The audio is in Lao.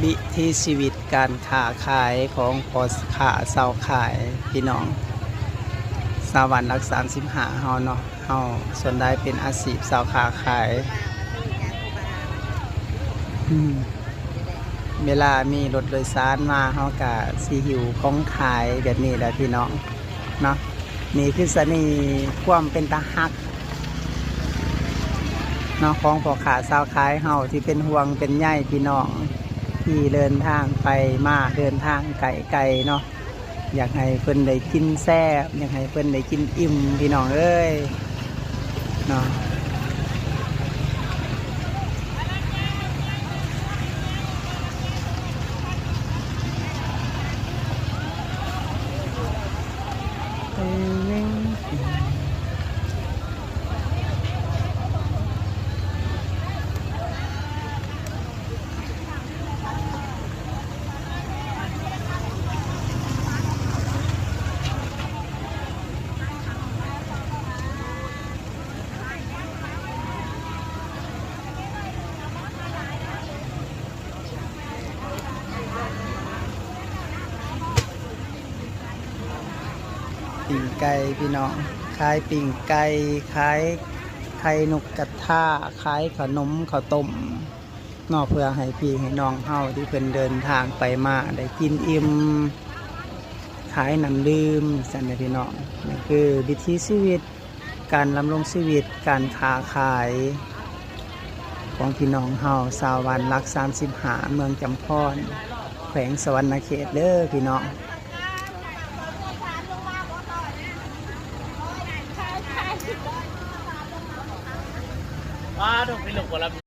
ວິຖີຊີວິດການຄ້າຂາຍຂອງພໍ່ຄ້າຊາວຂາຍ ພີ່ນ້ອງ ຊາວບ້ານຫຼັກສາມສິບຫ້າເຮົາເນາະ, ເຮົາສ່ວນຫຼາຍເປັນອາຊີບຊາວຄ້າຂາຍ. ອືມ ເວລາມີລົດໂດຍສານມາ ເຮົາກະຊິຫິ້ວຂອງຂາຍແບບນີ້ແຫຼະພີ່ນ້ອງເນາະ. ນີ້ຄືສະເໜ່ຫຄວາມເປັນຕາຮັກເນາະ ຂອງພໍ່ຄ້າຊາວຂາຍເຮົາ ທີ່ເປັນຫ່ວງເປັນໃຍພີ່ນ້ອງທີ່ເດີນທາງໄປມາ ເດີນທາງໄກໆເນາະ. ຢາກໃຫ້ເພິ່ນໄດ້ກິນແຊບ ຢາກໃຫ້ເພິ່ນໄດ້ກິນອີ່ມ ພີ່ນ້ອງເອີຍເນາະ. ປີ້ງໄກ່ພີ່ນ້ອງ ຂາຍປີ້ງໄກ່ ຂາຍໄຂ່ນົກກະທາ ຂາຍຂະໜົມເຂົ້າຕົ້ມເນາະ ເພື່ອໃຫ້ພີ່ໃຫ້ນ້ອງເຮົາທີ່ເພິ່ນເດີນທາງໄປມາໄດ້ກິນອີ່ມ ຂາຍນ້ຳດື່ມຊັ້ນແຫຼະພີ່ນ້ອງ. ນີ້ຄືວິຖີຊີວິດ ການດຳລົງຊີວິດ ການຄ້າຂາຍຂອງພີ່ນ້ອງເຮົາ ຊາວບ້ານຫຼັກສາມສິບຫ້າ ເມືອງຈຳພອນ ແຂວງສະຫວັນນະເຂດເດີພີ່ນ້ອງ. ປາດ ເປັນລູກໝໍລຳ.